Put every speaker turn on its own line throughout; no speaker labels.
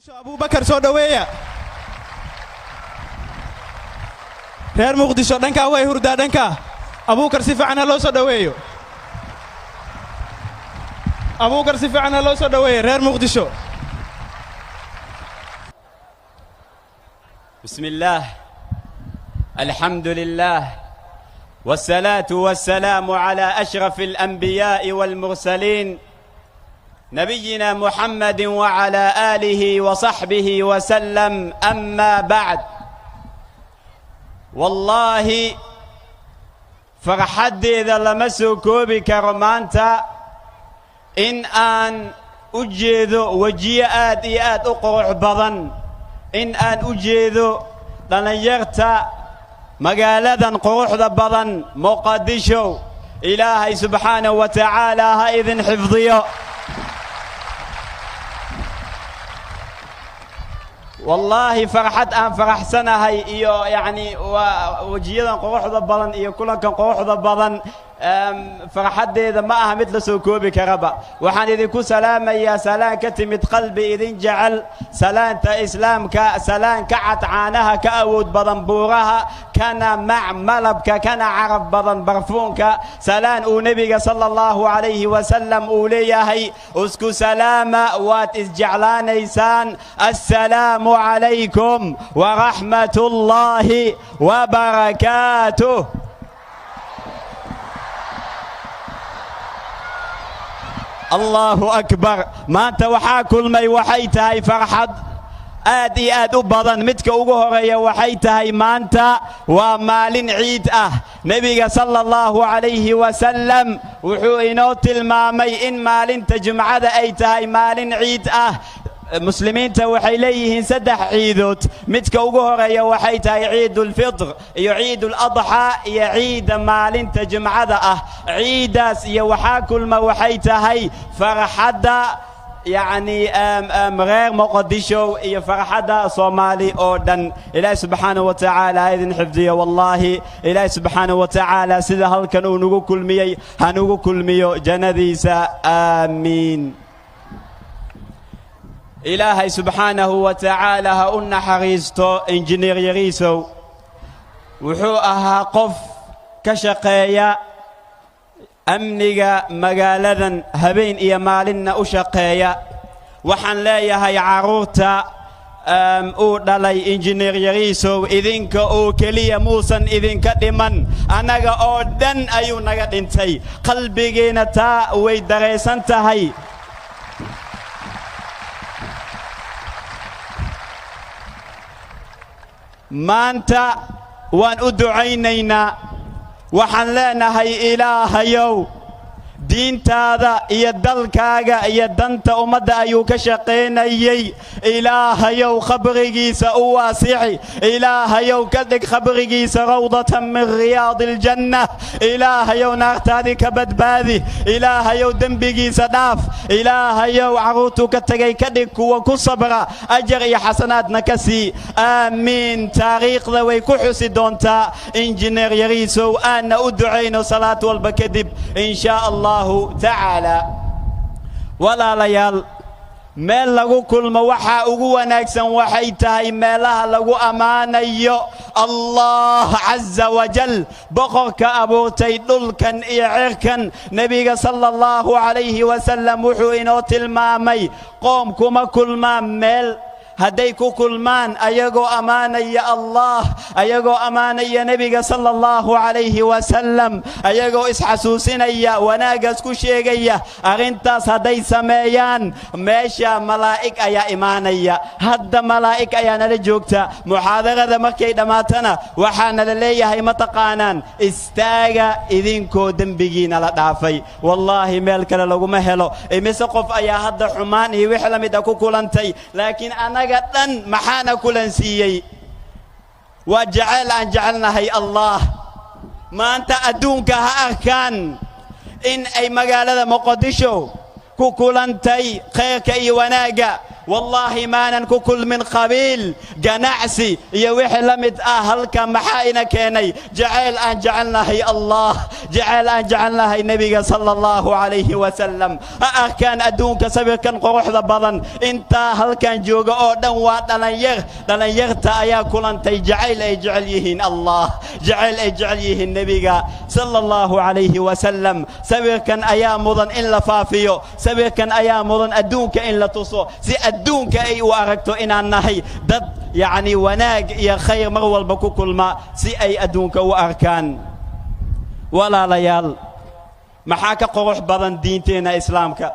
Abubakar soo dhoweeya. Reer Muqdisho dhankaa way hurdaa, dhankaa Abuukar si fiican ha loo soo dhoweeyo. Abuukar si fiican ha loo soo dhoweeyo, reer Muqdisho.
بسم الله، الحمد لله، والصلاة والسلام على أشرف الأنبياء والمرسلين، نبينا محمد وعلى آله وصحبه وسلم. أما بعد، والله farxaddeeda lama soo koobi karo maanta in aan u jeedo wejiyo aad iyo aad u qurux badan, in aan u jeedo dhallinyarta magaaladan quruxda badan Muqadisho. Ilaahay subxaanahu wa tacaala ha idin xifdiyo. Wallaahi farxad aan faraxsanahay iyo yacni waa wejiyadan quruxda badan iyo kulankan quruxda badan, farxaddeeda ma aha mid la soo koobi karaba. Waxaan idinku salaamayaa salaan ka timid qalbi idin jecel, salaanta Islaamka, salaan ka cad caanaha, ka awood badan buuraha, kana mac malabka, kana carab badan barfuunka, salaan uu Nebiga sala Allahu calayhi wasalam uu leeyahay: isku salaama, waad isjeclaanaysaan. Assalaamu calaykum waraxmat ullaahi wabarakaatuh. Allahu akbar. Maanta waxaa kulmay waxay tahay farxad aad iyo aad u badan. Midka ugu horeeya waxay tahay maanta waa maalin ciid ah. Nebiga sala Allahu calayhi wasalam wuxuu inoo tilmaamay in maalinta Jumcada ay tahay maalin ciid ah. Muslimiinta waxay leeyihiin 3 ciidood. Midka ugu horeeya waxay tahay Ciidulfitr iyo Ciiduladxaa iyo ciidda maalinta Jumcada ah. Ciiddaas iyo waxaa kulma waxay tahay farxadda yacni reer Muqdisho iyo farxadda Soomaali oo dhan. Ilaahi subxaanahu wa tacaala ha idin xifdiyo. Wallaahi Ilaahi subxaanahu wa tacaala sida halkan uu nagu kulmiyey ha nagu kulmiyo jannadiisa, aamiin. Ilaahay subxaanahu wa tacaala ha u naxariisto Injineer Yariisow. Wuxuu ahaa qof ka shaqeeya amniga magaaladan, habeen iyo maalinna u shaqeeya. Waxaan leeyahay carruurta uu dhalay Injineer Yariisow, idinka oo keliya muusan idinka dhiman, annaga oo dhan ayuu naga dhintay. Qalbigiina taa way daraysan tahay. Maanta waan u ducaynaynaa. Waxaan leenahay: Ilaahayow, diintaada iyo dalkaaga iyo danta ummadda ayuu ka shaqaynayey. Ilaahayow, khabrigiisa u waasixi. Ilaahayow, ka dhig khabrigiisa rawdatan min riyaadi aljanna. Ilaahayow, naartaadii ka badbaadi. Ilaahayow, dembigiisa dhaaf. Ilaahayow, carruurtuu ka tegay ka dhig kuwa ku sabra, ajar iyo xasanaadna ka sii, aamiin. Taariikhda way ku xusi doontaa Injineer Yariisow. Aanna u ducayno salaad walba kadib, in shaa Allahu tacaala. Walaalayaal, meel lagu kulmo waxaa ugu wanaagsan waxay tahay meelaha lagu ammaanayo Allah caza wajal, boqorka abuurtay dhulkan iyo cirkan. Nebiga sala Allahu calayhi wasalam wuxuu inoo tilmaamay qoom kuma kulmaan meel, hadday ku kulmaan ayagoo ammaanaya Allah, ayagoo ammaanaya Nebiga sala Allahu calayhi wasalam, ayagoo isxasuusinaya, wanaaggaas ku sheegaya, arrintaas hadday sameeyaan, meesha malaa'ig ayaa imaanaya. Hadda malaa'ig ayaa nala joogta. Muxaadarada markay dhammaatana waxaa nala leeyahay, mataqaanaan, istaaga idinkoo dembigiina la dhaafay. Wallaahi meel kale laguma helo. Imise qof ayaa hadda xumaan iyo wix la mid a ku kulantay, laakiin annaga dhan maxaana kulansiiyey? Waa jecel aan jecelnahay Allah. Maanta adduunka ha arkaan in ay magaalada Muqdisho ku kulantay khayrka iyo wanaagga. Wallaahi maanan ku kulmin qabiil, ganacsi iyo wixii la mid ah. Halka maxaa ina keenay? Jacayl aan jecelnahay Allah, jacayl aan jecelnahay nebiga sala allahu calayhi wasalam. Ha arkaan adduunka sawirkan quruxda badan. Intaa halkan jooga oo dhan waa dhalinyar. Dhalinyarta ayaa kulantay jacayl ay jecel yihiin Allah, jacayl ay jecel yihiin nebiga sala allahu calayhi wasalam. Sawirkan ayaa mudan in la faafiyo, sawirkan ayaa mudan adduunka in la tuso, si adduunka ay u aragto inaan nahay dad yacni wanaag iyo khayr mar walba ku kulma, si ay adduunka u arkaan. Walaalayaal, maxaa ka qurux badan diinteenna islaamka?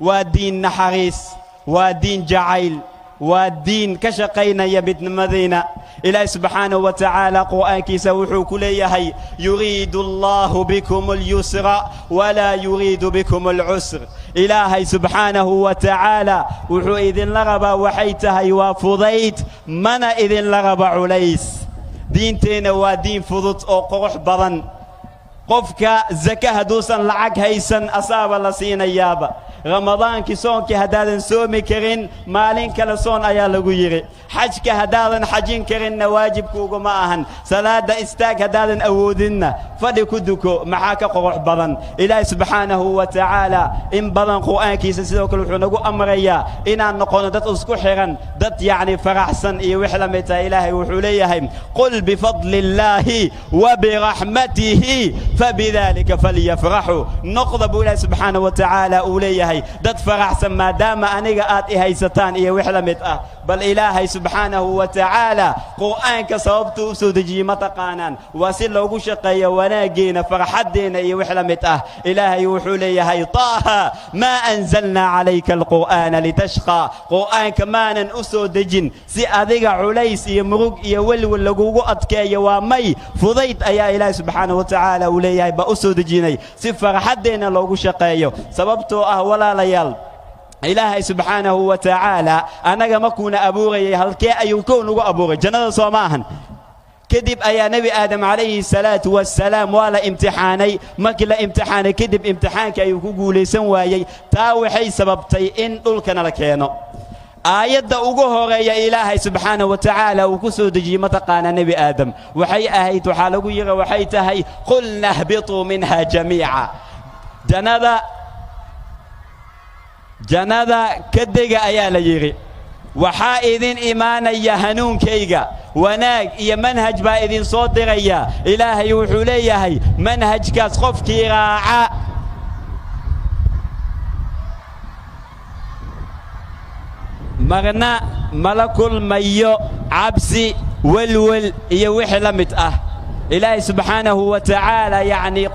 Waa diin naxariis, waa diin jacayl, waa diin ka shaqaynaya midnimadayna. Ilaahi subxaanahu wa tacaala qur'aankiisa wuxuu ku leeyahay: yuriidu allahu bikum alyusra walaa yuriidu bikum alcusr. Ilaahay subxaanahu wa tacaala wuxuu idinla rabaa waxay tahay waa fudayd, mana idinla raba culays. Diinteenna waa diin fudud oo qurux badan. Qofka zaka hadduusan lacag haysan, asaaba la siinayaaba. Ramadaankii soonkii haddaadan soomi karin, maalin kale soon ayaa lagu yidhi. Xajka haddaadan xajin karinna, waajibkuuguma ahan. Salaadda istaag haddaadan awoodinna, fadhi ku duko. Maxaa ka qurux badan? Ilaahi subxaanahu wa tacaala in badan qur'aankiisa sidoo kale wuxuu nagu amrayaa inaan noqono dad isku xiran, dad yacni faraxsan iyo wix la mid tahay. Ilaahay wuxuu leeyahay: qul bifadli illaahi wa biraxmatihi fabidalika falyafraxuu. Noqda buu ilaahi subxaanahu wa tacaala uu leeyahay dad faraxsan maadaama aniga aad i haysataan iyo wix la mid ah. Bal ilaahay subxaanahu wa tacaala qur'aanka sababtuu u soo dejiyey ma taqaanaan? Waa si loogu shaqeeyo wanaaggeena, farxaddeenna iyo wix la mid ah. Ilaahay wuxuu leeyahay: taaha maa anzalnaa calayka alqur'aana litashqaa. Qur'aanka maanan u soo dejin si adiga culays iyo murug iyo welwel lagugu adkeeyo. Waa may, fudayd ayaa ilaahay subxaanahu wa tacaala uu leeyahay baa u soo dejinay, si farxaddeenna loogu shaqeeyo. Sababtoo ah, walaalayaal, ilaahay subxaanahu wa tacaala annaga markuuna abuurayay, halkee ayuu kow nugu abuuray? Jannada, soo ma ahan? Kadib ayaa nebi aadam calayhi salaatu wassalaam waa la imtixaanay. Markii la imtixaanay kadib, imtixaanka ayuu ku guulaysan waayey. Taa waxay sababtay in dhulkana la keeno. Aayadda ugu horeeya ilaahay subxaanahu wa tacaala uu ku soo dejiyey, mataqaanaa, nebi aadam waxay ahayd, waxaa lagu yidhi, waxay tahay: qulna hbituu minha jamiica. Jannada ka dega ayaa la yidhi. Waxaa idin imaanaya hanuunkayga, wanaag iyo manhaj baa idin soo diraya. Ilaahay wuxuu leeyahay manhajkaas qofkii raaca marna mala kulmayo cabsi, welwel iyo wixii la mid ah. Ilaahay subxaanahu wa tacaala yacnii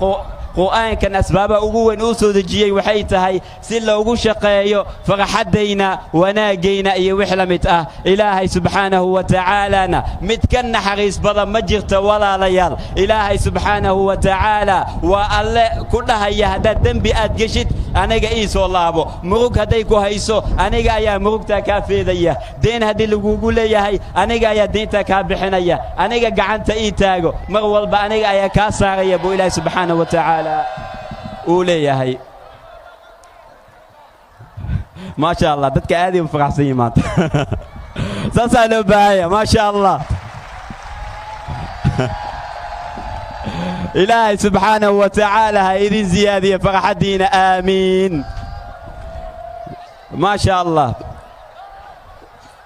qur'aankan asbaaba ugu weyn uu soo dejiyey waxay tahay si loogu shaqeeyo farxaddayna, wanaaggayna iyo wix la mid ah. Ilaahay subxaanahu wa tacaalana mid ka naxariis badan ma jirto, walaalayaal. Ilaahay subxaanahu wa tacaala waa alle ku dhahaya: haddaad dembi aad geshid, aniga ii soo laabo. Murug hadday ku hayso, aniga ayaa murugtaa kaa feedaya. Deen haddii lagugu leeyahay, aniga ayaa deyntaa kaa bixinaya. Aniga gacanta ii taago, mar walba aniga ayaa kaa saaraya, buu ilaahay subxaanahu wa tacaala uu leeyahay. Maasha allah, dadka aaday u faraxsan yihiin maanta. Saasaa loo baahanya. Maasha allah, ilaahay subxaanahu wa tacaala ha idin ziyaadiye farxaddiina. Aamiin. Maasha allah,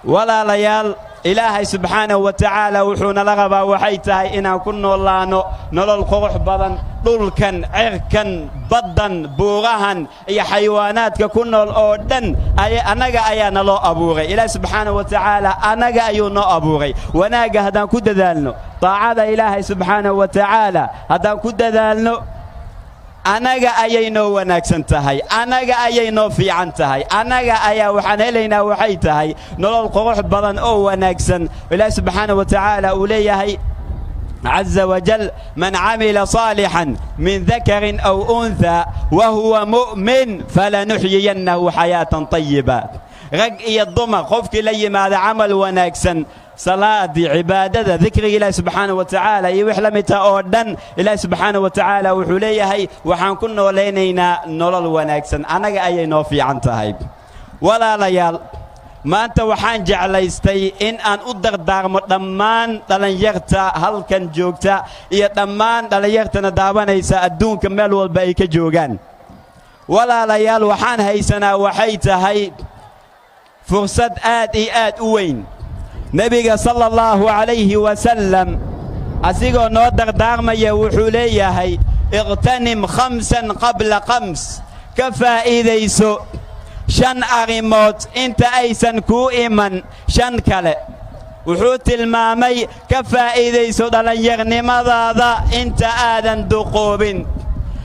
walaalayaal, ilaahay subxaanahu wa tacaala wuxuu nala rabaa waxay tahay inaan ku noolaanno nolol qurux badan. Dhulkan, cirkan, baddan, buurahan iyo xayawaanaadka ku nool oo dhan annaga ayaa naloo abuuray. Ilaahay subxaanahu wa tacaala annaga ayuu noo abuuray. Wanaagga haddaan ku dadaalno, daacada ilaahay subxaanahu wa tacaala haddaan ku dadaalno, annaga ayay noo wanaagsan tahay, annaga ayay noo fiican tahay, annaga ayaa waxaan helaynaa waxay tahay nolol qurux badan oo wanaagsan. Ilaahi subxaanahu wa tacaala uu leeyahay عز وجل: من عمل صالحا من ذكر أو أنثى وهو مؤمن فلنحيينه حياة طيبة. Rag iyo dumar qofkii la yimaada camal wanaagsan, salaadii, cibaadada, dikriga ilaahi subxaanahu wa tacaala iyo wix la midta oo dhan, ilaahi subxaanahu wa tacaala wuxuu leeyahay waxaan ku noolaynaynaa nolol wanaagsan. Annaga ayay noo fiican tahay, walaalayaal. Maanta waxaan jeclaystay in aan u dardaarmo dhammaan dhallinyarta halkan joogta iyo dhammaan dhallinyartana daawanaysa adduunka meel walba ay ka joogaan. Walaalayaal, waxaan haysanaa waxay tahay fursad aad iyo aad u weyn. Nebiga sala allahu calayhi wasallam asigoo noo dardaarmaya wuxuu leeyahay: "اغتنم خمسا قبل خمس." Ka faa'iidayso shan arrimood inta aysan kuu iman shan kale. Wuxuu tilmaamay: ka faa'iidayso dhallinyarnimadaada inta aadan duqoobin,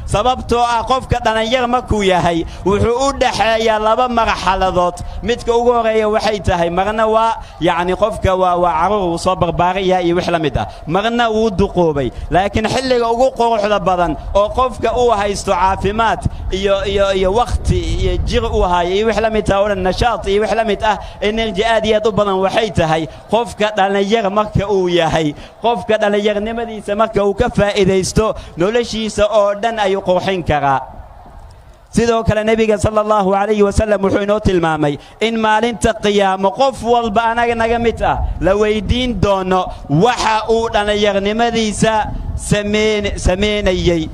sababtoo ah qofka dhallinyar markuu yahay wuxuu u dhaxeeyaa laba marxaladood. Midka ugu horreeya waxay tahay, marna waa yacni qofka waa carruur, wuu soo barbaaraya iyo wix la mid ah, marna wuu duqoobay. Laakiin xilliga ugu quruxda badan oo qofka uu haysto caafimaad iyo wakhti iyo jir uu hayo iyo wix la mid ah oo dhan, nashaad iyo wix la mid ah, energy aad iyo aad u badan, waxay tahay qofka dhallinyar marka uu yahay. Qofka dhallinyarnimadiisa marka uu ka faa'iidaysto, noloshiisa oo dhan ayuu qurxin karaa. Sidoo kale nebiga sala allahu calayhi wasallam wuxuu inoo tilmaamay in maalinta qiyaamo qof walba anaga naga mid ah la weyddiin doono waxa uu dhallinyarnimadiisa samaynayey.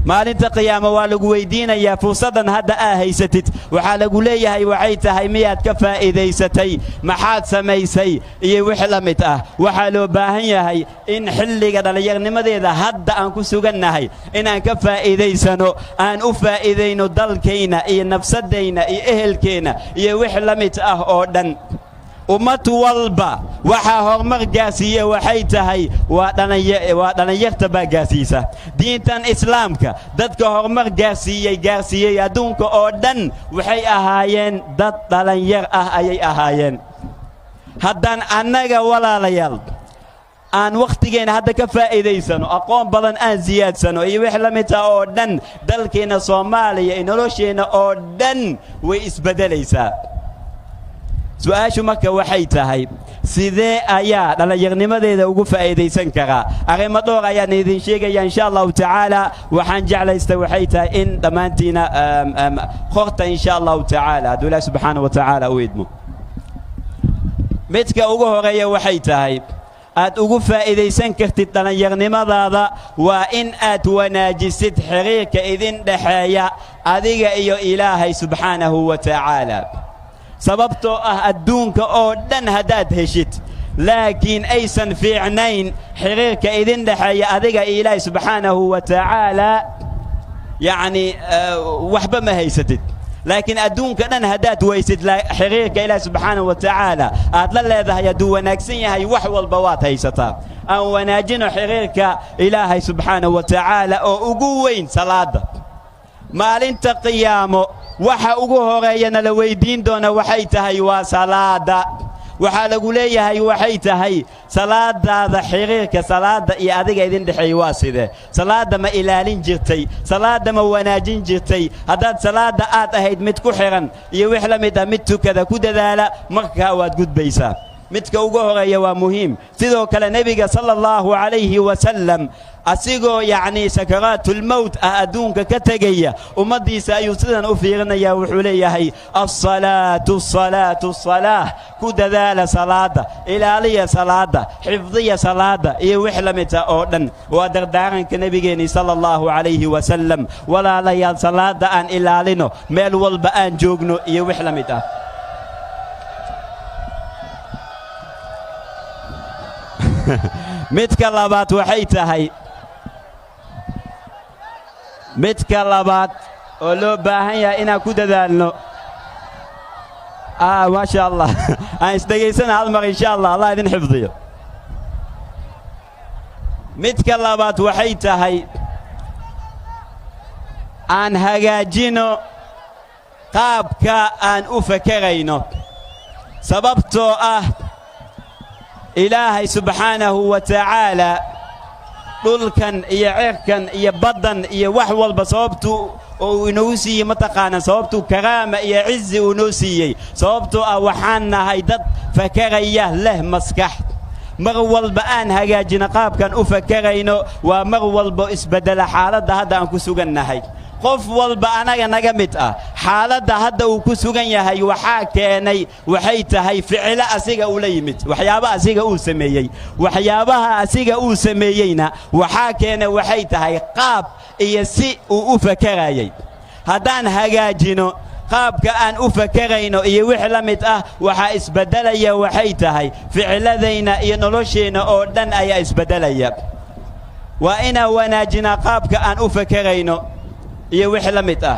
Maalinta qiyaamo waa lagu weyddiinayaa: fursaddan hadda aa haysatid, waxaa lagu leeyahay waxay tahay, miyaad ka faa'iidaysatay? Maxaad samaysay? Iyo wix la mid ah. Waxaa loo baahan yahay in xilliga dhallinyarnimadeeda hadda aan ku sugannahay inaan ka faa'iidaysano, aan u faa'iidayno dalkayna iyo nafsaddayna iyo ehelkeenna iyo wix la mid ah oo dhan. Ummad walba waxaa horumar gaarsiiya waxay tahay waa dhallinyarta baa gaarsiisa. Diintan Islaamka dadka horumar gaarsiiyey adduunka oo dhan waxay ahaayeen dad dhallinyar ah ayay ahaayeen. Haddaan annaga, walaalayaal, aan wakhtigeenna hadda ka faa'iidaysano, aqoon badan aan siyaadsano iyo wix la mid ah oo dhan, dalkeenna Soomaaliya iyo nolosheenna oo dhan way isbeddelaysaa. Su'aashu marka waxay tahay: sidee ayaa dhallinyarnimadeeda ugu faa'iidaysan karaa? Arrimo dhowr ayaan idin sheegaya insha Allahu tacaala. Waxaan jeclaystay waxay tahay in dhammaantiina qorta insha Allahu tacaala, hadduu Ilaah subxaana wa tacaala u idmo. Midka ugu horeeya waxay tahay aad ugu faa'iidaysan kartid dhallinyarnimadaada waa in aad wanaajisid xiriirka idin dhexeeya adiga iyo Ilaahay subxaanahu wa tacaala, sababtoo ah adduunka oo dhan haddaad heshid laakiin aysan fiicnayn xiriirka idin dhexeeya adiga iyo Ilaahay subxaanahu wa tacaala, yacni waxba ma haysatid. Laakiin adduunka dhan haddaad weysid, xiriirka Ilaahi subxaanahu wa tacaala aad la leedahay hadduu wanaagsan yahay, wax walba waad haysataa. Aan wanaajino xiriirka Ilaahay subxaanahu wa tacaala oo ugu weyn salaadda. Maalinta qiyaamo waxa ugu horeeyana la weyddiin doona waxay tahay waa salaadda. Waxaa lagu leeyahay waxay tahay: salaadaada, xiriirka salaadda iyo adiga idin dhexeey waa sidee? Salaadda ma ilaalin jirtay? Salaadda ma wanaajin jirtay? Haddaad salaadda aad ahayd mid ku xidhan iyo wix la mid ah, mid tukada ku dadaala, markaa waad gudbaysaa. Midka ugu horeeya waa muhiim. Sidoo kale nebiga sala allahu calayhi wasallam asigoo yacnii sakaraatulmowt ah adduunka ka tegaya, ummaddiisa ayuu sidan u fiirinayaa. Wuxuu leeyahay: "الصلاة الصلاة الصلاة." Ku dadaala salaadda, ilaaliya salaadda, xifdiya salaadda iyo wix la mid ah oo dhan. Waa dardaaranka nebigeenni sala allahu calayhi wasallam. Walaalayaal, salaadda aan ilaalino meel walba aan joogno iyo wix la mid ah. Midka labaad waxay tahay, midka labaad oo loo baahan yahay inaan ku dadaalno, maasha Allah, aan isdhegaysana hal mar insha Allah, Allah idin xifdiyo. Midka labaad waxay tahay aan hagaajino qaabka aan u fakarayno, sababtoo ah Ilaahay subxaanahu wa tacaala dhulkan iyo cirkan iyo baddan iyo wax walba sababtuu oo uu inoogu siiyey, mataqaanaa sababtuu karaama iyo cizi uu noo siiyey? Sababtoo ah waxaan nahay dad fakaraya, leh maskax. Mar walba aan hagaajino qaabkan u fakarayno waa mar walba isbeddela xaaladda hadda aan ku sugannahay. Qof walba anaga naga mid ah xaaladda hadda uu ku sugan yahay waxaa keenay waxay tahay ficilo asiga ula yimid, waxyaaba asiga uu sameeyey. Waxyaabaha asiga uu sameeyeyna waxaa keenay waxay tahay qaab iyo si uu u fakarayay. Haddaan hagaajino qaabka aan u fakarayno iyo wix la mid ah, waxaa isbeddelaya waxay tahay ficiladayna iyo nolosheenna oo dhan ayaa isbeddelaya. Waa inaan wanaajinaa qaabka aan u fakarayno iyo wix la mid ah.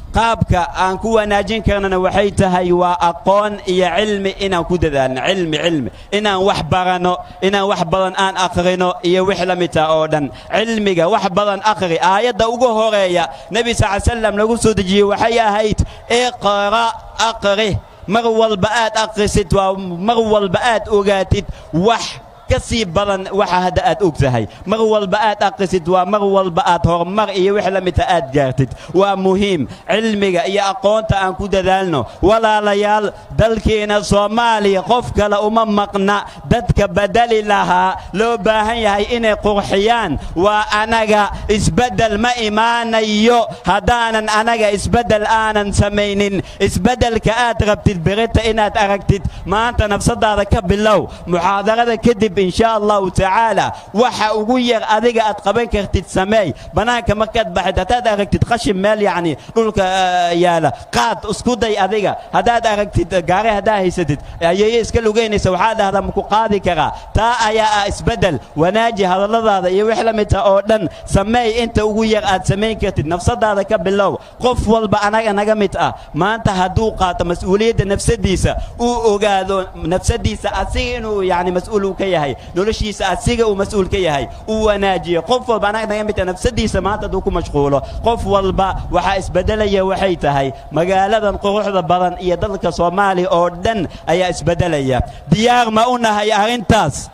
Qaabka aan ku wanaajin karnana waxay tahay waa aqoon iyo cilmi inaan ku dadaalno, cilmi inaan wax baranno, inaan wax badan aan akhrino iyo wix la mid ah oo dhan. Cilmiga wax badan akhri. Aayadda ugu horeeya Nebi sal sallam lagu soo dejiyey waxay ahayd iqra', aqri. Mar walba aad akhrisid waa mar walba aad ogaatid wax ka sii badan waxa hadda aad og tahay. Mar walba aad akhrisid waa mar walba aad horumar iyo wix la midta aad gaartid. Waa muhiim cilmiga iyo aqoonta aan ku dadaalno. Walaalayaal, dalkeena Soomaaliya qof kale uma maqna. Dadka badali lahaa loo baahan yahay inay qurxiyaan waa anaga. Isbeddel ma imaanayo haddaanan anaga isbeddel aanan samaynin. Isbeddelka aad rabtid berita inaad aragtid maanta nafsadaada ka bilow. Muxaadarada kadib in sha Allahu tacaala waxa ugu yar adiga aad qaban kartid sameey. Bannaanka markaad baxid haddaad aragtid qashin meel yacni dhulka yaala, qaad, isku day adiga. Haddaad aragtid gaari, haddaa haysatid ayeeye iska lugaynaysa, waxaa dhahdaa maku qaadi karaa? Taa ayaa ah isbeddel. Wanaaji hadalladaada iyo wix la midta oo dhan sameey. Inta ugu yar aad samayn kartid nafsadaada ka bilow. Qof walba anaga naga mid ah maanta hadduu qaato mas'uuliyadda nafsadiisa, uu ogaado nafsadiisa asiga inuu yacni mas'uul uu ka yahay, noloshiisa asiga uu mas'uul ka yahay, uu wanaajiyo. Qof walba anaga naga mid ah nafsadiisa maanta hadduu ku mashquulo, qof walba waxaa isbeddelaya waxay tahay magaaladan quruxda badan iyo dalka Soomaaliya oo dhan ayaa isbeddelaya. Diyaar ma u nahay arrintaas?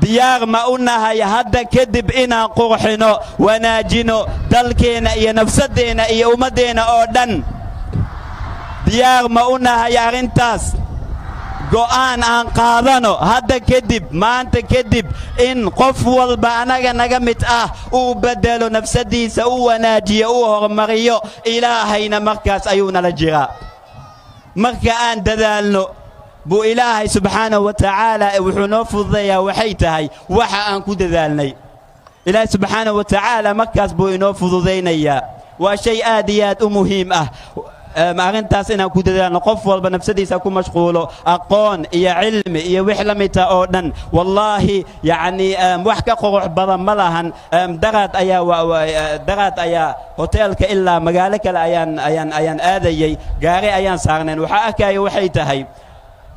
Diyaar ma u nahay hadda kadib inaan qurxino, wanaajino dalkeenna iyo nafsaddeenna iyo ummaddeenna oo dhan? Diyaar ma u nahay arrintaas? Go'aan aan qaadano hadda kadib, maanta kadib, in qof walba anaga naga mid ah uu beddelo nafsadiisa, u wanaajiyo, uu horumariyo. Ilaahayna markaas ayuu nala jiraa. Marka aan dadaalno buu Ilaahay subxaanahu wa tacaala wuxuu noo fududayaa waxay tahay waxa aan ku dadaalnay. Ilaahay subxaanahu wa tacaala markaas buu inoo fududaynayaa. Waa shay aad iyo aad u muhiim ah arrintaas inaan ku dadaalno. Qof walba nafsadiisa ku mashquulo, aqoon iyo cilmi iyo wix la midta oo dhan. Wallaahi yacni wax ka qurux badan ma lahan. Daraad ayaa hoteelka ilaa magaalo kale ayaan aadayey, gaari ayaan saarnayn. Waxaa arkaya waxay tahay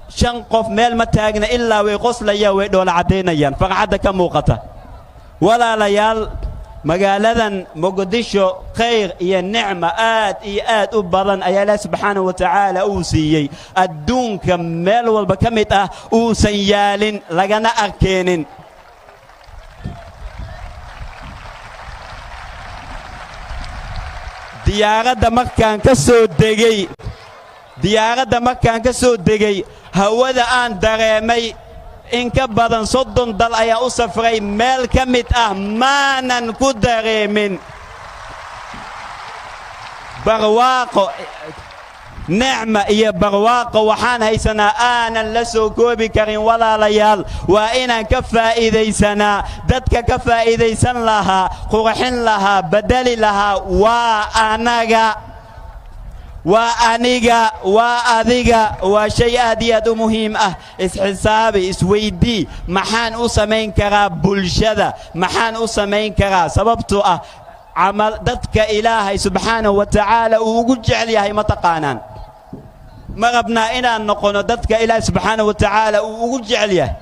5 qof meel ma taagna ilaa way qoslayaan, way dhoola caddaynayaan, farxadda ka muuqata. Walaalayaal, magaaladan Muqdisho khayr iyo nicma aad iyo aad u badan ayaa Ilaah subxaanahu wa tacaala uu siiyey, adduunka meel walba ka mid ah uusan yaalin lagana arkeenin. Diyaaradda markaan ka soo degay, hawada aan dareemay, in ka badan 30 dal ayaa u safray, meel ka mid ah maanan ku dareemin barwaaqo, nicma iyo barwaaqo. Waxaan haysanaa aanan la soo koobi karin. Walaalayaal, waa inaan ka faa'iidaysanaa. Dadka ka faa'iidaysan lahaa, qurxin lahaa, beddeli lahaa waa anaga, waa aniga, waa adiga. Waa shay aad iyo aad u muhiim ah. Isxisaabi, isweydii, maxaan u samayn karaa bulshada? Maxaan u samayn karaa? Sababtoo ah camal dadka Ilaahay subxaanahu wa tacaala uu ugu jecel yahay ma taqaanaan? Ma rabnaa inaan noqono dadka Ilaahay subxaanahu wa tacaala uu ugu jecel yahay?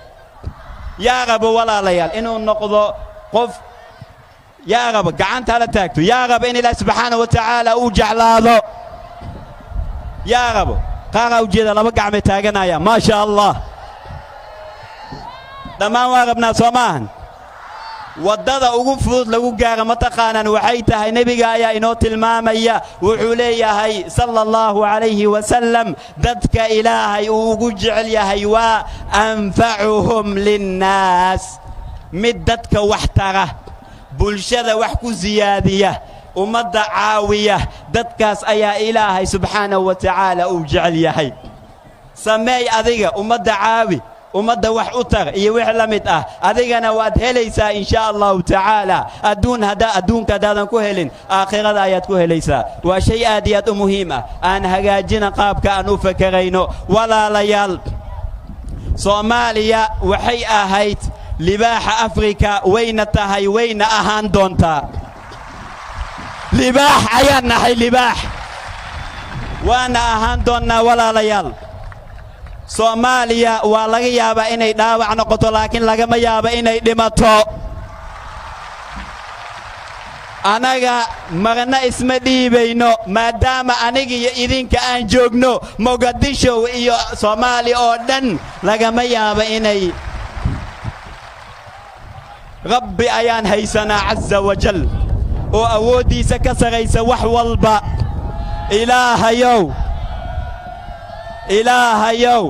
Yaa rabo walaalayaal inuu noqdo qof? Yaa rabo gacanta hala taagto. Yaa rabo in Ilaahay subxaanahu wa tacaala uu jeclaado? Yaa rabo? Qaaraa ujeeda laba gacmay taaganaya. Maa sha Allah, dhammaan waa rabnaa, soo maahan? Waddada ugu fudud lagu gaara ma taqaanaan? Waxay tahay nebiga ayaa inoo tilmaamaya. Wuxuu leeyahay sala Allahu calayhi wasalam, dadka Ilaahay uu ugu jecel yahay waa anfacuhum linnaas, mid dadka wax tara. Bulshada wax ku siyaadiya, ummadda caawiya, dadkaas ayaa Ilaahay subxaanahu wa tacaala uu jecel yahay. Sameey adiga, ummadda caawi, ummadda wax u tar iyo wix la mid ah, adigana waad helaysaa in shaa Allahu tacaala. Adduun haddaa adduunka haddaadan ku helin, aakhirada ayaad ku helaysaa. Waa shay aad iyo aad u muhiim ah. Aan hagaajina qaabka aan u fakerayno. Walaalayaal, Soomaaliya waxay ahayd libaaxa Afrika, wayna tahay, wayna ahaan doontaa. Libaax ayaan nahay, libaax waana ahaan doonnaa. Walaalayaal, Soomaaliya waa laga yaabaa inay dhaawac noqoto, laakiin lagama yaabo inay dhimato. Anaga marna isma dhiibayno, maadaama aniga iyo idinka aan joogno Mogadishow iyo Soomaaliya oo dhan. Lagama yaabo inay. Rabbi ayaan haysanaa caza wajal, oo awooddiisa ka sarraysa wax walba. Ilaahayow, Ilaahayow,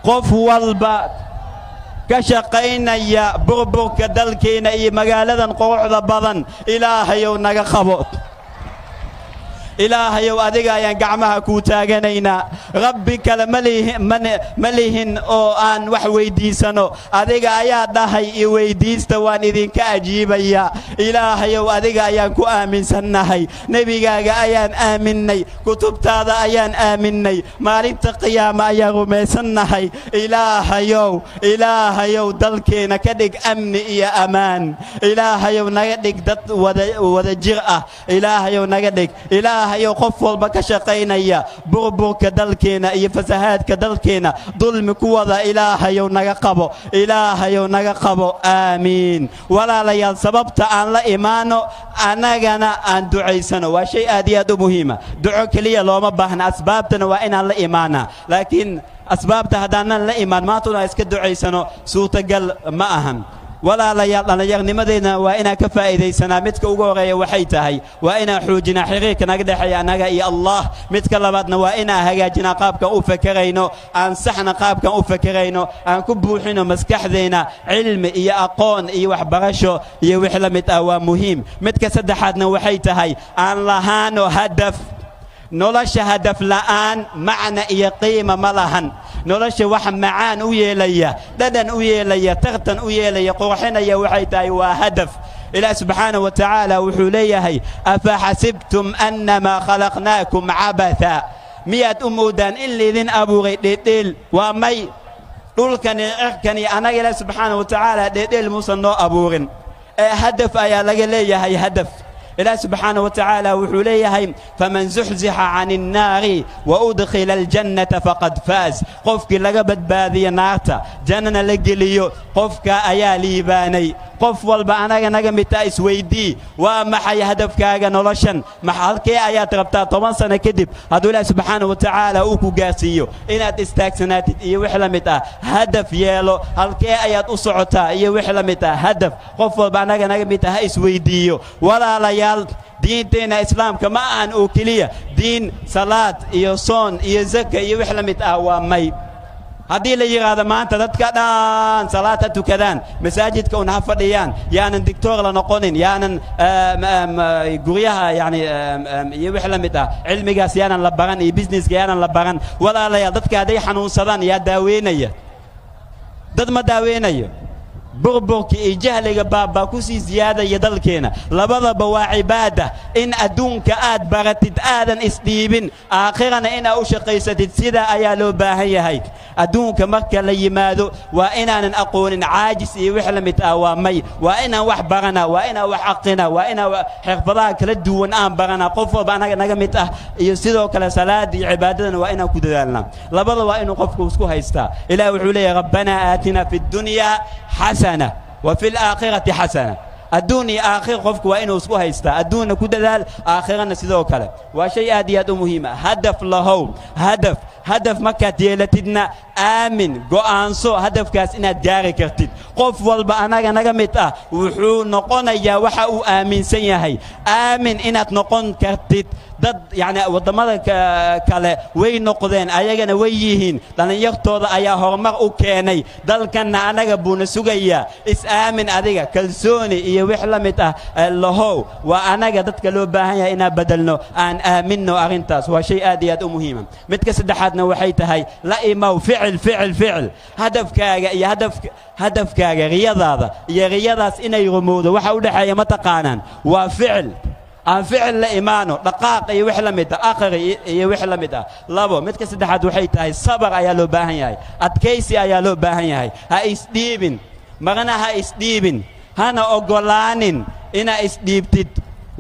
qof walba ka shaqaynaya burburka dalkeenna iyo magaaladan quruxda badan, Ilaahayow naga qabo. Ilaahayow, adiga ayaan gacmaha kuu taaganaynaa. Rabbi kale ma lihin oo aan wax weyddiisano. Adiga ayaa dhahay, "I weyddiista, waan idinka ajiibayaa." Ilaahayow, adiga ayaan ku aaminsannahay, nebigaaga ayaan aaminnay, kutubtaada ayaan aaminnay, maalinta qiyaama ayaan rumaysannahay. Ilaahayow, Ilaahayow, dalkeena ka dhig amni iyo ammaan. Ilaahayow, naga dhig dad wada jir ah. Ilaahayow, naga dhig. Ilaahayow, qof walba ka shaqaynaya burburka dalkeena iyo fasahaadka dalkeena, dulmi ku wada, Ilaahayow naga qabo, Ilaahayow naga qabo. Aamiin. Walaalayaal, sababta aan la imaano, annagana aan ducaysano, waa shay aad iyo aad u muhiima. Duco keliya looma baahna, asbaabtana waa inaan la imaanaa. Laakiin asbaabta haddaanan la imaan, maantuna iska ducaysano, suurtagal ma ahan. Walaalayaal, dhallinyarnimadeedna waa inaan ka faa'iidaysanaa. Midka ugu horreeya waxay tahay waa inaan xoojinaa xiriirka naga dhexeeya annaga iyo Allah. Midka labaadna waa inaan hagaajinaa qaabkan u fakerayno, aan saxna qaabkan u fakerayno, aan ku buuxino maskaxdeena cilmi iyo aqoon iyo waxbarasho iyo wix la mid ah, waa muhiim. Midka saddexaadna waxay tahay aan lahaano hadaf. Nolosha hadaf la'aan macna iyo qiima ma lahan. Nolosha waxa macaan u yeelaya, dhadhan u yeelaya, tartan u yeelaya, qurxinaya waxay tahay waa hadaf. Ilaah subxaanahu wa tacaala wuxuu leeyahay: "Afaxasibtum annamaa khalaqnaakum cabatha?" Miyaad u moodaan in laydin abuuray dheeldheel? Waa may. Dhulkani, cirkani, annaga Ilaah subxaanahu wa tacaala dheeldheel muusan noo abuurin, ee hadaf ayaa laga leeyahay, hadaf. Ilaah subxaanahu wa tacaala wuxuu leeyahay: "Faman zuxzixa can innaari wa udkhila aljannata faqad faaz." Qofkii laga badbaadiyo naarta, jannana la geliyo, qofka ayaa liibaanay. Qof walba anaga naga midtaa, isweydii: waa maxay hadafkaaga noloshan? Halkee ayaad rabtaa 10 sano kadib, hadduu Ilaah subxaanahu wa tacaala uu ku gaarsiiyo, inaad istaagsanaatid iyo wix la mid ah? Hadaf yeelo, halkee ayaad u socotaa iyo wix la mid ah. Hadaf qof walba anaga naga mid ah ha isweydiiyo. Walaalayaal, diinteenna Islaamka ma ahan oo keliya diin salaad iyo soon iyo zaka iyo wix la mid ah. Waa may. Haddii la yidhaahdo maanta dadka dhan salaad ha tukadaan, masaajidka un ha fadhiyaan, yaanan dictoor la noqonin, yaanan guryaha yani iyo wix la mid ah cilmigaas yaanan la baran, iyo businesska yaanan la baran, walaalayaal, dadka hadday xanuunsadaan yaa daaweynaya? Dad ma daaweynayo. Burburka iyo jahliga baabaa ku sii siyaadaya dalkeena. Labadaba waa cibaada. In adduunka aad baratid, aadan isdhiibin, aakhirana inaad u shaqaysatid, sidaa ayaa loo baahan yahay. Adduunka marka la yimaado waa inaanan aqoonin caajis iyo wix la mid ah. Waa may. Waa inaan wax baranaa, waa inaan wax aqrinaa, waa inaan xirfadaha kala duwan aan baranaa, qof walba anaga naga mid ah. Iyo sidoo kale salaada iyo cibaadadana waa inaan ku dadaalnaa. Labada waa inuu qofku isku haystaa. Ilaah wuxuu leeyahay: "Rabbanaa aatina fi ddunyaa xasana wa fi alaakhirati xasana." Adduun iyo aakhir qofku waa inuu isku haystaa. Adduunna ku dadaal, aakhirana sidoo kale. Waa shay aad iyo aad u muhiima. Hadaf lahow, hadaf. Hadaf markaad yeelatidna Aamin, go'aanso hadafkaas inaad gaari kartid. Qof walba annaga naga mid ah wuxuu noqonayaa waxa uu aaminsan yahay. Aamin inaad noqon kartid. Dad yacni waddamada kale way noqdeen, ayagana way yihiin, dhallinyartooda ayaa horumar u keenay. Dalkanna annaga buuna sugayaa. Is-aamin adiga, kalsooni iyo wix la mid ah lahow. Waa annaga dadka loo baahan yahay inaan bedelno. Aan aaminno arrintaas, waa shay aad iyo aad u muhiima. Midka saddexaadna waxay tahay la imow ficil, ficil, ficil. Hadafkaaga iyo hadafkaaga, riyadaada iyo riyadaas inay rumowdo waxa u dhexeeya ma taqaanaan? Waa ficil. Aan ficil la imaano, dhaqaaq iyo wix la mid ah, aqri iyo wix la mid ah. Labo, midka saddexaad waxay tahay sabar ayaa loo baahan yahay, adkaysi ayaa loo baahan yahay. Ha isdhiibin marna, ha isdhiibin, hana oggolaanin inaa isdhiibtid.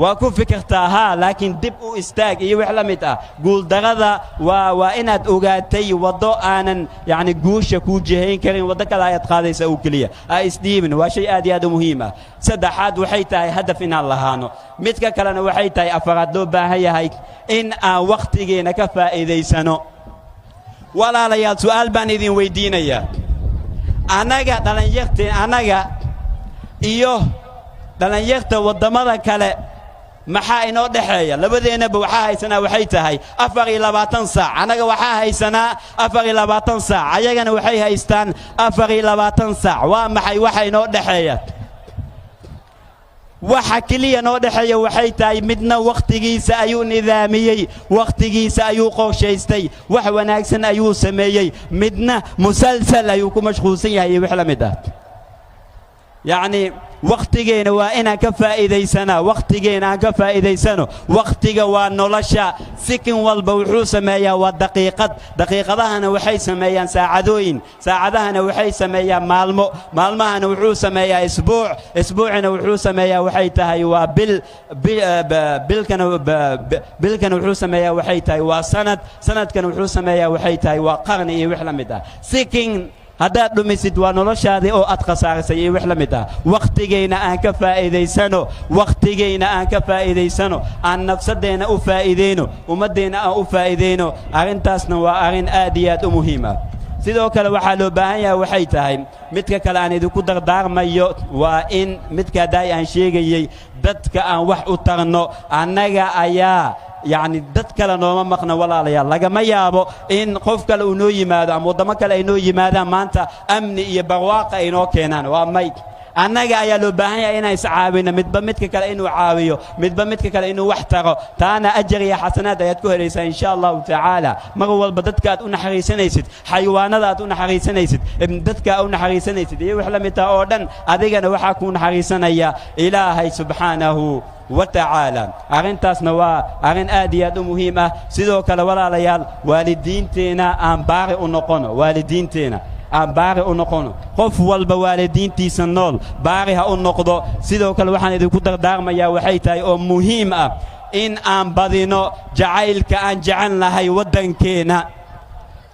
Waa ku fikirtaa haa, laakiin dib u istaag iyo wix la mid ah. Guuldarada waa inaad ogaatay waddo aanan yacni guusha kuu jihayn karin, waddo kale ayaad qaadaysaa oo keliya. Ha isdhiibin, waa shay aad iyo aad u muhiim ah. Saddexaad waxay tahay hadaf inaan lahaano. Midka kalena waxay tahay afaraad loo baahan yahay in aan wakhtigeena ka faa'iidaysano. Walaalayaal, su'aal baan idin weydiinayaa. Annaga dhallinyarteen, annaga iyo dhallinyarta waddamada kale maxaa inoo dhexeeya? Labadeennaba waxaa haysanaa waxay tahay 24 saac. Annaga waxaa haysanaa 24 saac, ayagana waxay haystaan 24 saac. Waa maxay waxa inoo dhexeeya? Waxa keliya noo dhexeeya waxay tahay midna wakhtigiisa ayuu nidaamiyey, wakhtigiisa ayuu qorshaystay, wax wanaagsan ayuu sameeyey. Midna musalsal ayuu ku mashquulsan yahay iyo wix la mid ah. Yacni wakhtigeena waa inaan ka faa'iidaysanaa, wakhtigeena aan ka faa'iidaysano. Wakhtiga waa nolosha. Sikin walba wuxuu sameeyaa waa daqiiqad, daqiiqadahana waxay sameeyaan saacadooyin, saacadahana waxay sameeyaan maalmo, maalmahana wuxuu sameeyaa isbuuc, isbuucina wuxuu sameeyaa waxay tahay waa bil, bilkana bilkana wuxuu sameeyaa waxay tahay waa sanad, sanadkana wuxuu sameeyaa waxay tahay waa qarni iyo wix la mid ah. Sikin haddaad dhumisid waa noloshaadii oo aad khasaarisay iyo wix la mid ah. Wakhtigayna aan ka faa'iidaysano, wakhtigayna aan ka faa'iidaysano, aan nafsadeenna u faa'iidayno, ummaddeenna aan u faa'iidayno. Arrintaasna waa arrin aad iyo aad u muhiim ah. Sidoo kale waxaa loo baahan yahay waxay tahay midka kale aan idinku dardaarmayo waa in midka daay aan sheegayey dadka aan wax u tarno. Annaga ayaa yacni dad kale nooma maqna, walaalayaal. Lagama yaabo in qof kale uu noo yimaado ama waddamo kale ay noo yimaadaan maanta amni iyo barwaaqa ay noo keenaan. Waa may, annaga ayaa loo baahan yahay inaan iscaawino, midba midka kale inuu caawiyo, midba midka kale inuu wax taro. Taana ajar iyo xasanaad ayaad ku helaysaa insha Allahu tacaala. Mar walba dadka aad u naxariisanaysid, xayawaanada aad u naxariisanaysid, dadka aad u naxariisanaysid iyo wax la mid ah oo dhan, adigana waxaa kuu naxariisanaya Ilaahay subxaanahu wa tacaala. Arrintaasna waa arrin aad iyo aad u muhiim ah. Sidoo kale walaalayaal, waalidiinteenna aan baari u noqono, waalidiinteenna aan baari u noqono. Qof walba waalidiintiisa nool baari ha u noqdo. Sidoo kale waxaan idinku dardaarmayaa waxay tahay oo muhiim ah in aan badino jacaylka aan jecel nahay waddankeenna.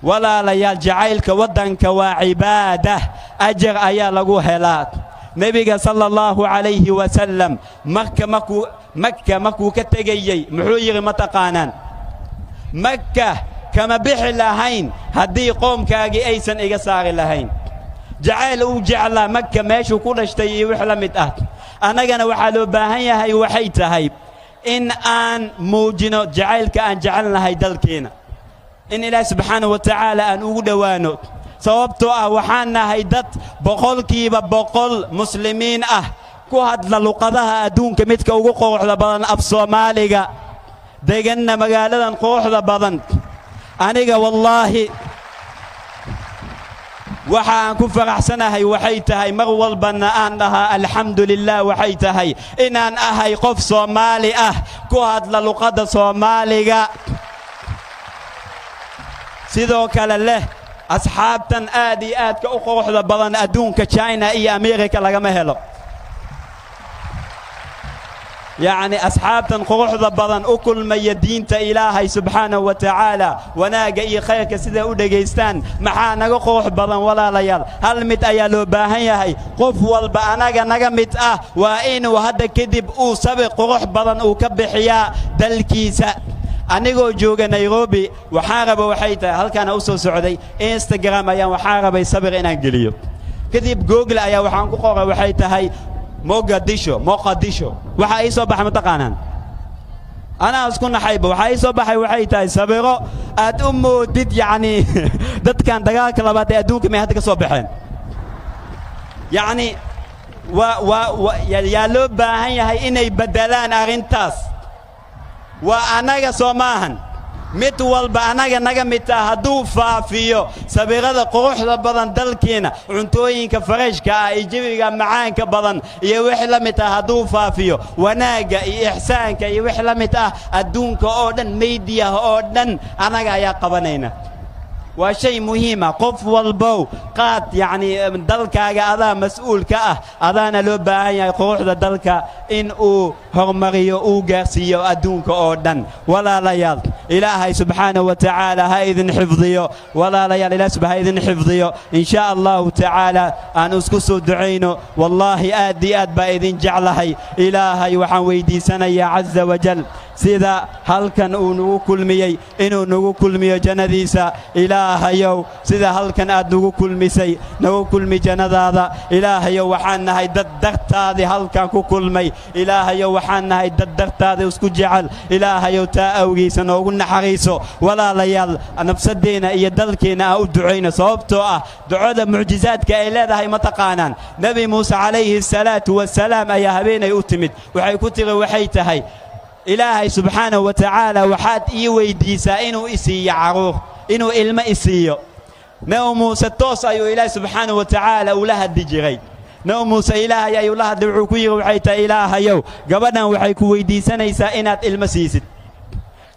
Walaalayaal, jacaylka waddanka waa cibaada, ajar ayaa lagu helaa. Nebiga sala Allahu calayhi wasalam marka markuu Makka markuu ka tegayey muxuu yidhi? Ma taqaanaan? Makka kama bixi lahayn haddii qoomkaagii aysan iga saari lahayn. Jacayl uu jeclaa Makka, meeshuu ku dhashtay iyo wix la mid ah. Annagana waxaa loo baahan yahay waxay tahay in aan muujino jacaylka aan jecel nahay dalkeena, in Ilaah subxaanahu wa tacaala aan ugu dhowaano, sababtoo ah waxaan nahay dad 100% muslimiin ah, ku hadla luqadaha adduunka midka ugu quruxda badan, af Soomaaliga, deganna magaaladan quruxda badan. Aniga wallaahi waxa aan ku faraxsanahay waxay tahay, mar walbana aan dhahaa alxamdu lilah, waxay tahay inaan ahay qof Soomaali ah, ku hadla luqadda Soomaaliga, sidoo kale leh asxaabtan aad iyo aadka u quruxda badan. Adduunka China iyo Amerika lagama helo yacni asxaabtan quruxda badan u kulmaya diinta Ilaahay subxaanahu wa tacaala, wanaagga iyo khayrka siday u dhegaystaan. Maxaa naga qurux badan, walaalayaal? Hal mid ayaa loo baahan yahay. Qof walba anaga naga mid ah waa inuu hadda kadib uu sabir qurux badan uu ka bixiyaa dalkiisa. Anigoo jooga Nairobi waxaan raba waxay tahay halkaana u soo socday Instagram ayaan waxaan rabay sawir inaan geliyo. Kadib Google ayaa waxaan ku qoray waxay tahay Mogadisho, Moqadisho. Waxa ii soo baxay ma taqaanaan? Anaa isku naxayba. Waxaa ii soo baxay waxay tahay sawiro aad u moodid yacni dadkan dagaalka labaad ee adduunka may hadda ka soo baxeen. Yacni waa yaa loo baahan yahay inay beddelaan arrintaas. Waa annaga soo maahan, mid walba annaga naga mid ah hadduu faafiyo sawirada quruxda badan dalkiina, cuntooyinka fareshka ah iyo jawiga macaanka badan iyo wix la mid ah hadduu faafiyo, wanaagga iyo ixsaanka iyo wix la mid ah, adduunka oo dhan, meediyaha oo dhan annaga ayaa qabanayna. Waa shay muhiima. Qof walbow qaad yacni dalkaaga adaa mas'uul ka ah, adaana loo baahan yahay quruxda dalka in uu horumariyo, uu gaarsiiyo adduunka oo dhan. Walaalayaal, Ilaahay subxaanahu wa tacaala ha idin xifdiyo. Walaalayaal, Ilaah ha idin xifdiyo. In shaa Allahu tacaala aan isku soo ducayno. Wallaahi aad iyo aad baa idin jeclahay. Ilaahay waxaan weydiisanayaa caza wajal sida halkan uu nagu kulmiyey inuu nagu kulmiyo jannadiisa. Ilaahayow, sida halkan aad nagu kulmisay nagu kulmi jannadaada. Ilaahayow, waxaan nahay dad dartaadii halkan ku kulmay. Ilaahayow, waxaan nahay dad dartaadii isku jecel. Ilaahayow, taa awgiisa noogu naxariiso. Walaalayaal, nafsadeenna iyo dalkeenna aan u ducayno, sababtoo ah ducada mucjizaadka ay leedahay ma taqaanaan? Nebi Muuse calayhi asalaatu wasalaam ayaa habeenay u timid, waxay ku tiri waxay tahay, Ilaahay subxaanahu wa tacaala waxaad ii weyddiisaa inuu isiiyo carruur, inuu ilmo isiiyo. Nebi Muuse toos ayuu Ilaahay subxaanahu wa tacaala ula hadli jiray. Nebi Muuse Ilaahay ayuu la hadlay, wuxuu ku yidhi waxay tahay, Ilaahayow, gabadhan waxay ku weyddiisanaysaa inaad ilmo siisid.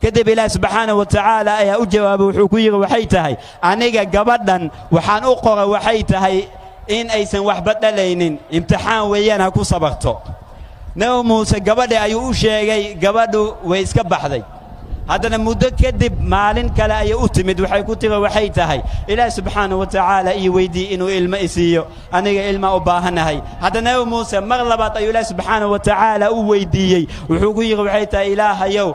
Kadib Ilaahi subxaanahu wa tacaala ayaa u jawaabay, wuxuu ku yidhi waxay tahay, aniga gabadhan waxaan u qoray waxay tahay in aysan waxba dhalaynin, imtixaan weeyaan, ha ku sabarto. Nebi Muuse gabadhi ayuu u sheegay, gabadhu way iska baxday. Haddana muddo kadib maalin kale ayay u timid, waxay ku tiri waxay tahay, Ilaahi subxaanahu wa tacaala ii weydii inuu ilmo isiiyo, aniga ilma u baahanahay. Haddana Nebi Muuse mar labaad ayuu Ilaahi subxaanahu wa tacaala u weydiiyey, wuxuu ku yidhi waxay tahay, Ilaahayow,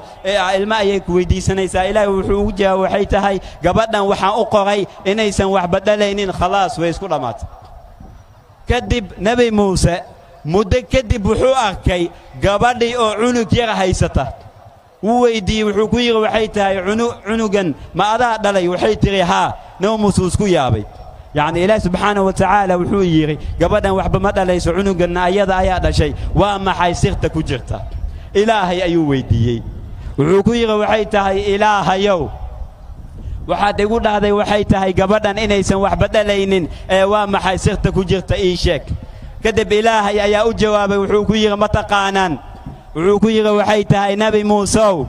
ilmo ayay ku weydiisanaysaa. Ilaahay wuxuu ugu jawaabay waxay tahay, gabadhan waxaan u qoray inaysan waxba dhalaynin, khalaas, way isku dhammaatay. Kadib Nebi Muuse muddo kadib wuxuu arkay gabadhii oo cunug yar haysata. Wuu weyddiiyey, wuxuu ku yidhi waxay tahay, cunugan ma adaa dhalay? Waxay tidhi haa. Nebi Muuse wuu isku yaabay. Yacni Ilaah subxaanahu wa tacaala wuxuu yidhi gabadhan waxba ma dhalayso, cunuganna ayada ayaa dhashay, waa maxay sirta ku jirta? Ilaahay ayuu weyddiiyey, wuxuu ku yidhi waxay tahay, Ilaahayow, waxaad igu dhahday waxay tahay gabadhan inaysan waxba dhalaynin, ee waa maxay sirta ku jirta, ii sheeg. Kadib Ilaahay ayaa u jawaabay, wuxuu ku yidhi ma taqaanaan? Wuxuu ku yidhi waxay tahay, Nebi Muusew,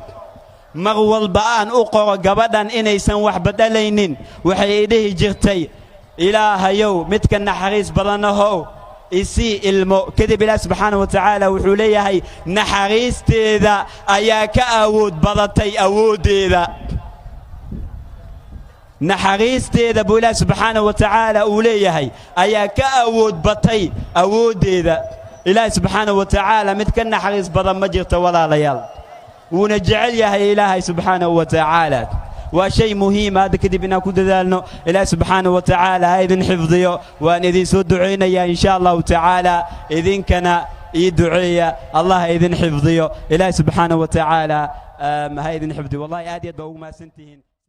mar walba aan u qoro gabadhan inaysan waxba dhalaynin, waxay idhihi jirtay, Ilaahayow, midka naxariis badanahow, isii ilmo. Kadib Ilaah subxaanahu wa tacaala wuxuu leeyahay naxariisteeda ayaa ka awood badatay awooddeeda. Naxariisteeda buu Ilaah subxaanahu wa tacaala uu leeyahay ayaa ka awood batay awooddeeda. Ilaahay subxaanahu wa tacaala mid ka naxariis badan ma jirto, walaalayaal, wuuna jecel yahay Ilaahay subxaanahu wa tacaala. Waa shay muhiima hadda kadib inaan ku dadaalno. Ilaahay subxaanahu wa tacaala ha idin xifdiyo. Waan idin soo ducaynayaa in sha Allahu tacaala, idinkana ii duceeya. Allah ha idin xifdiyo. Ilaahay subxaanahu wa tacaala ha idin xifdiyo. Wallahi aad iyo aad baa ugu mahadsantihiin.